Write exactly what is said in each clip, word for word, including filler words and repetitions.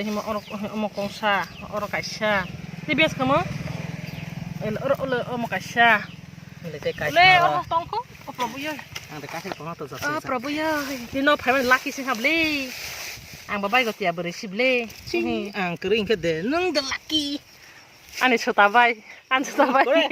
de himo oro, omo kongsa, oro kaisa. Tei bes kamo? Oro, oro, omo kaisa. Mile tei kaisa. Le, omo tongko, o Prabhu yo. Ang de kaisa kono to jasa. O Prabhu yo. Tino phaiman lucky sing hable. Ang babai go tia bwrwi sible. Ching, ang kwrwi hwnkhe de, nwng de lucky. Ani sota bai, ani sota bai. Kore.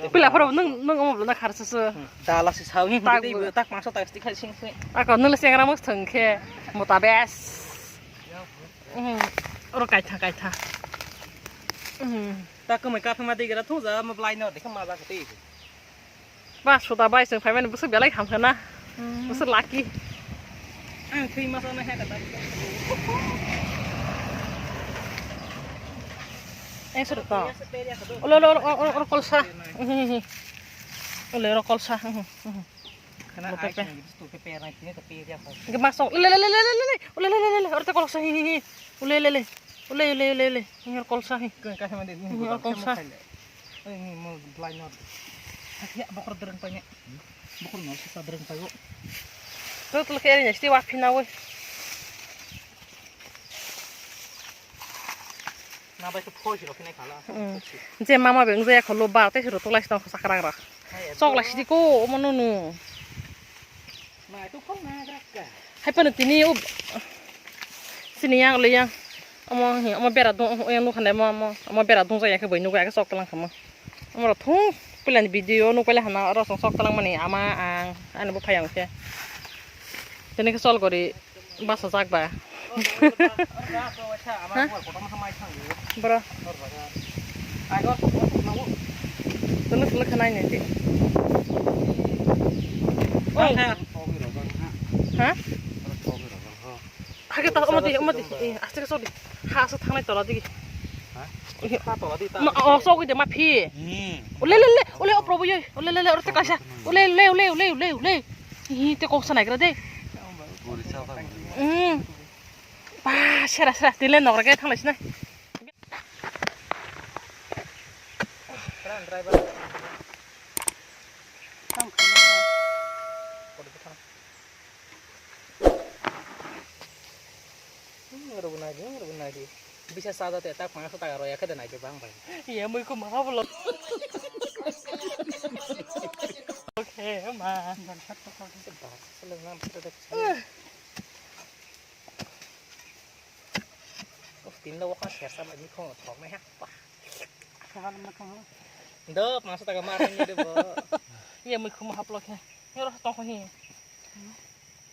Pila phoro nwng, nwng omo bwlwkno kharsa se. Dala se sawi. Tak mangso tak stik khai sing sing. Ako nwng le sengra mos thwng khe mota bes. Oro kaitha kaitha. Tak kwmai kaphima dei gra thung ja mo blai no dekha ma ja khati. Ba, suda bai, chwng phaimani bwswk belai hamkha na. Bwswk lucky. Ang thwi masa na heka ta. Ang suru to. Olo, olo, olo, olo, olo, kolsa. Olo, olo, kolsa. Khana ai sing gitu pe na kini tapi dia ko. Ge masong. Le, le, le, le, le, le, le. Olo, le, le, le, le, olo te kolsa. Hi, hi, hi. Olo, le, le, le. Olo, le, le, le, le. Hi, olo kolsa, hi. Hi, olo kolsa. Ni mo blind not. Hakia bokor dereng panya. Bokor no sisa dereng payo. Tuh tuh kiri nih, istiwa pinawe. Na bai ko phoi siro kine kala. Je mama beng je kholo ba te siro tulai sitong sakra gra. Chok lai sidi ko omo nunu. Hai pano tini o sini yang le yang. Omo hi, omo bera dong, yang nukhan de mo, mo, omo bera dong jaya khe bai nugo, ake sok talang khamo. Omo rok thung, puila ni video nuk paila hana, oro song sok talang mani ama ang, ani bo phai ang khe. Tini khe sol gori basa jak ba. Ha? Bro. Tulu tulu khanai ni ti. Oi. Ha? Hake ta, omo di, omo di. Eh, aste ka sok di. Ha, sok thangnai tola di. Ha? Eh, ha, tola di, ta. Ma, oh, sok di, ma phi. Hmm. Ule, le, le, ule, o Prabhu, ye. Ule, le, le, ore te kaisa. Ule, le, ule, ule, ule, ule. Hi, te kok sanai gra de. Gori sa ta. Hmm. Ba, sera, sera, tile nok rage thang lai sinai. Tang khana. Hmm, rwgwnai di, rwgwnai di. Bisa sada te tak pangsa tak roya khe de nai de bang bai. Iya, mui ko ma bolo. Oke, ma. Seleng nam sida. Uf, tin lo wakha sersa bai ni khong thok nai ha. Sagal ma khong. Do, pangsa tak mar ni de bo. Iya, mui ko ma haplo khe. Ngoro tong kho hi.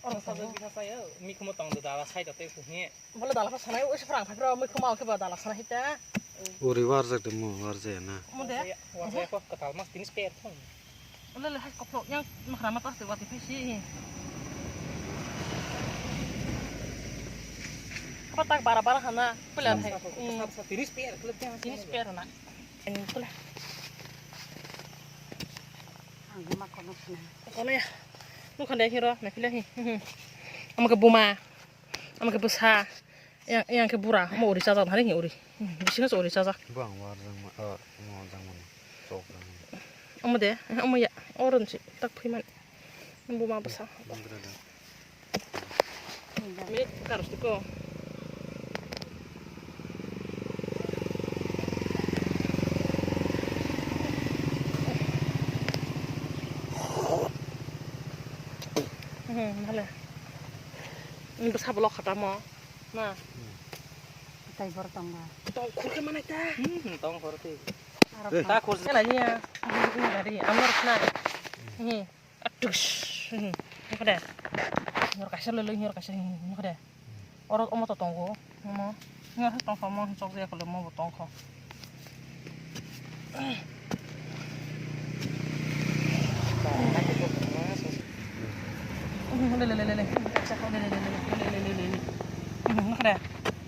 Oro sa bisa sa ya, mi khum tong do dala sai da te ku hi. Bole dala pa sanai, oi se phrang phai pro, mi khum ke ba dala sanai ta. Uri warjak de mo, warjak na. Mo de. Warjak ko katal mas tinis per thong. Ole le hai koplo yang makra ma ta se wati phai si. Apa tak bara bara hana, pula hai. Sa, sa, sa, tinis per, tinis per na. Ang ma kono sina. Kono ya. Nukhan de hiro, na pila hi. Ama ke buma. Ama ke bwsa. Yang, yang ke bura. Ama uri chajak hari hi uri. Bisingo uri chajak. Bang war jang ma, ah, mo jang ma. Sok jang ma. Ama de, ama ya. Oron si tak phuiman. Buma bwsa. Minute karos tiko. Hmm, hale. Ini bwsa bolok khatamo. Na. Tai bor tong ba. Tong khurke mana ta? Hmm, tong khurke. Aro ta khurke na niya. Ini gari, amor na. Ini. Atus. Ini kada. Ini kaisa lele, ini kaisa ini kada. Oro omo to tongo. Omo. Ini tong kho, omo chok ya kole omo bo tong kho.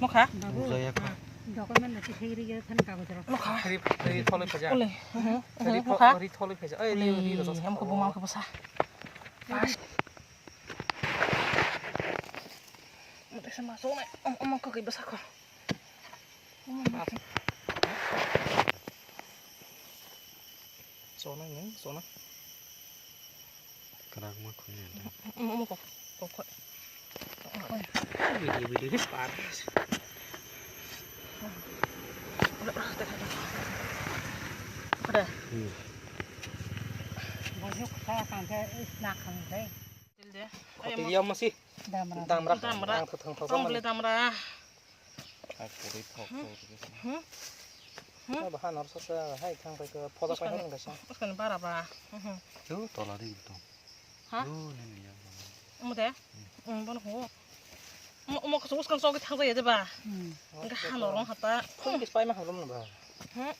Mokha? Babu, Mujaya kha. Document no tithai ri ge than kagoj rok. Mokha? Ri, ri tholoi phaja. Ole. Ri tho-, Mokha? Ri tholoi phaja. Ai, ri, ri rojak. Hamko buma ko basa. Mata sama so nai. Om, om ko ke basa ko. Sona ni, sona. Kwrak ma khuni anda. Omo, omo kok, kok, kok. Video, video, hi par. Udah, udah, udah, udah. Udah. Hmm. Banyak kaya kangke, eh, nak kangke. Dil deh. Ayo, kopi mau. Dia masih. Damra. Damra. Damra. Ang thang thang. Tong beli damra. Hai, puri thok Hmm? thok. Hmm? Hmm? Ba han orsa sa, hai, thang pai ko, phoda pai Uskan, han gasa. Uskan bara ba. Mhm. Tu tola di tu. Ha? Tu nen ya. Omo de? Hmm. Hmm, bono ho. Omo, omo kaso uskan sogi thang jaya de ba. Hmm. Enggak han orang hata. Kung dis pai ma halom na ba. Hmm.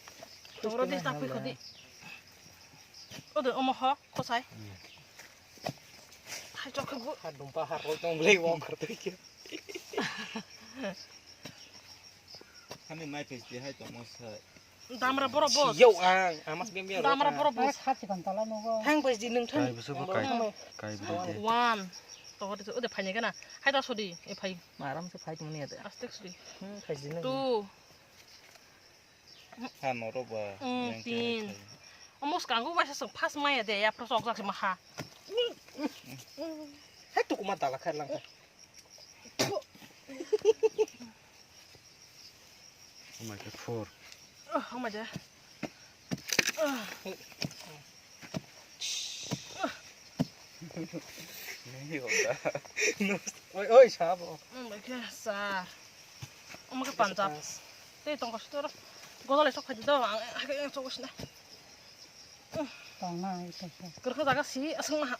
Toro dis tapi khodi. Ode omo ho, kosai. Hmm. Hai, chok bu. Har dumpa har roi tong blei wong kar tui ke. Kami mai pes di hai tongmo sa. Damra borok bo. Yo ang, amas bem bem. Damra borok bo. Hai, khachi kan tala nogo. Thang pes di nung thang. Kai busu bo kai. Kai bidi de. One. To hode, ode phai ne gana. Hai ta sodi, e phai. Maram se phai tong ni ade. Astek sodi. Hmm, khai di nung. Two. Ha, norok ba, Mm, yang tin. Khe khai. Omo swkango waisa swng first maya de, ya, phro sok jak se maha. Hai, tukuma dala khai lang khai. Oh my God, four. Oh, oh my God. Oh. Oi, oi, sabo. Mm, okay, sir. Omo khe Punjab. Tei tong kosto ro. Goda le sok phai do, ang hai khe sok sna. Tong na, ito, ito. Kwrwkha jaga si aswng maha.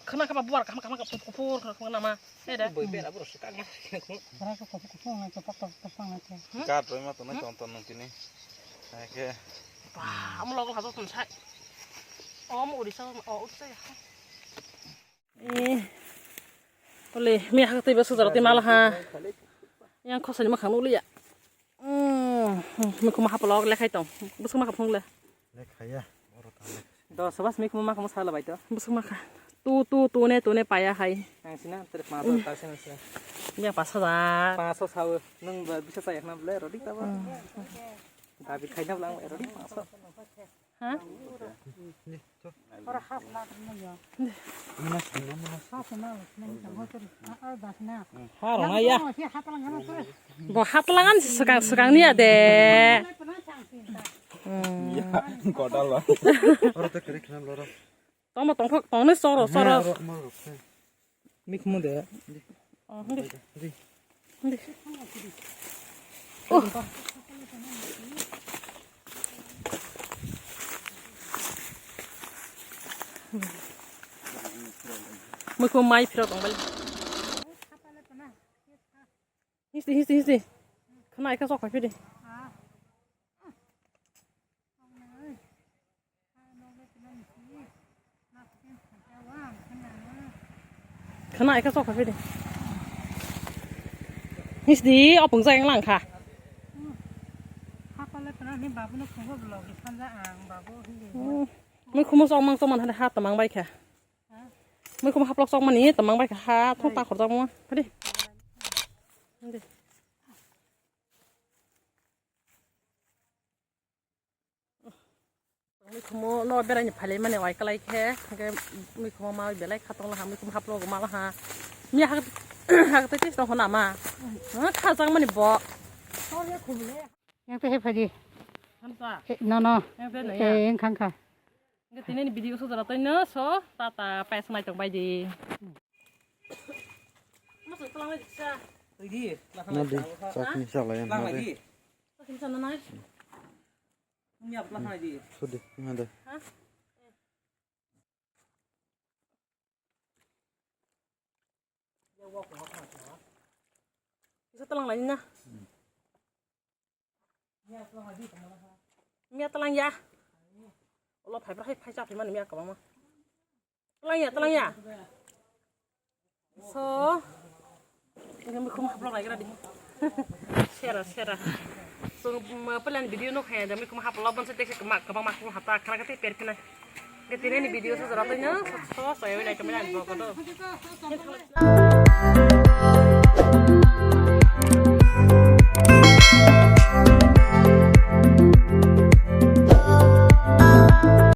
Khna kha ba buar kaham kaham ka pur pur khna nama. He da. Boi bera bro se kang ma. Khna ka kopor kopor na, kopor kopor na. Gat roi ma to na ton ton nung tini. Hai khe. Ba, amo log lha ton sai. Om Odisha, o Odisha ya. Eh. Ole, mi hak tei ba sujara tei mala ha. Yang khosani makhang nukliya. Hmm, mikhumo hapalok lekhai tong. Bwswk makha phunukle? Lekhaya, oro tang. Do sabas mikhumo makha mo sala bai to. Bwswk makha. Tu, tu, tu ne, tu ne paya hai. Ang sina, tere panch ta sina sina. Yang pas hajar. Panch sawo, nung ba bisa saya kena bele, rodi ta ba. Hmm. Dabi khaina bela ang rodi panch. Ha? Ora hap na mo yo. Muna sina, muna. Hap na, muna sina, muna sina. Ha, rona ya. Bo haplangan swkang, swkang niya de. Hmm. Ya, godal ba. Oro te kiri khna loro. Tongmo tongthok, tongnai soro, soro. Oro, oro, oro. Mikhumu de. Oh, hindi. Hindi. Hindi. Oh. Mikhumu mai phirok tong bali. Histi, histi, histi. Khna ekha sok phai phidi. Khna ekha sok phai phidi. Histi, opung jai lang kha. Hmm. Mikhumu sok mang sok man hade ha tamang bai kha. Mikhumu haplok sok mani tamang bai kha ha thok ta khorjak mo. Phadi. Hindi. Mikhumu no berai ni phalai mani wai kalai khe, hingke mikhumu ma belai kha tong laha, mikhumu haplo ma laha. Miya hak, hak tei tong hona ma. Ha, khajang mani bo. Yang tei he phaji. Hamsa. He, no, no. Yang tei no ya. Eh, yang khang kha. Hingke tini ni video so jora tei no so, tata pais nai tong bai di. Masa tulang lagi sa. Lagi, Nadi, tulang lagi. Chakni chalai, Tulang nadi. Lagi. Chakni chalai nai. Ini apa tulang lagi? Sudi, nadi. Hah? Bisa tulang lagi na. Miya tlang ya. Ulo phai bra hai phai cha phai mani miya kabang ma. Tlang ya, tlang ya. So. Ini mikhum haplok lagi tadi. Sera, sera. So, ma, pelan video no kaya, dami kuma haplok ban setek sek mak, kama mak kuma hata, kana kati per kena. Ketine ni video so jora tanya, so, so, so, ya, wala, kamera ni bawa kodo.